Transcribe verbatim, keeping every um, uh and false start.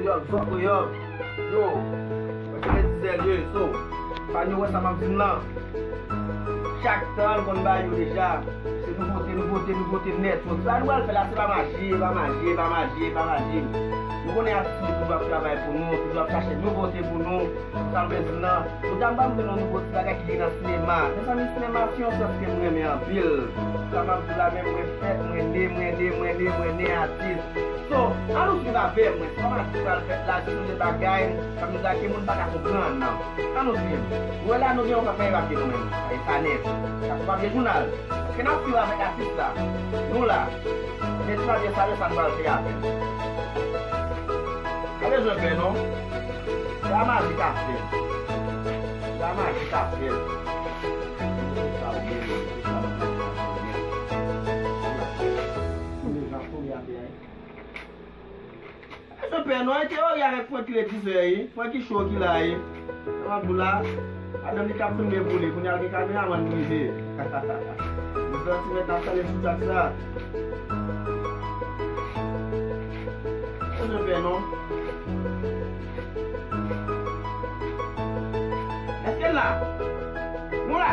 Yo, zòt yo, yo. Yo, mwen se Mèt Dizèl, yo, so. Fan yo wè sa m ap di n lan. Chak tan, l konn ba yo deja. Se nouvote, nouvote, nouvote nèt. So, sa nou pral fè la, se pa maji, pa maji, pa maji, pa maji. Nou konnen atis nou toujou ap travay pou nou, toujou ap chache nouvote pou nou. Sa m vle di n lan. Jodi a m pral montre nou nouvo ti bagay ki gen nan sinema. Mezanmi, sinema se yon sans ke m renmen anpil. Sa m ap di la, men mwen fèt, mwen ne, mwen ne, mwen ne, mwen ne atis. So, ann nou swiv avè mwen. Se pa maji k pral fèt la, se yon de bagay, sa m di la ke moun pa ka konprann nan. Ann nou swiv. Ou wè la, nou gen yon papye, papye nou menm. Sa e sa nèt. Sa se papye jounal. Èske n ap swiv avèk atis la? Nou la. Men ti papye sa, men sa n pral fè avè l. Pa bezwen pè non. Se pa maji k ap fè l. Se pa maji k ap fè l. Sa ou gen, sa ou gen. Sa ou gen. Sa ou gen. Sa pè non, e teori avèk Francky Redisè, wi. Francky Show ki la, wi. Sa m ap di w la, madanm li k ap filme pou li, kounye a l gen kameramann prive. Mwen santi mèt ap chale sou tchak sa. Sa pè non. Èske l la? Nou la!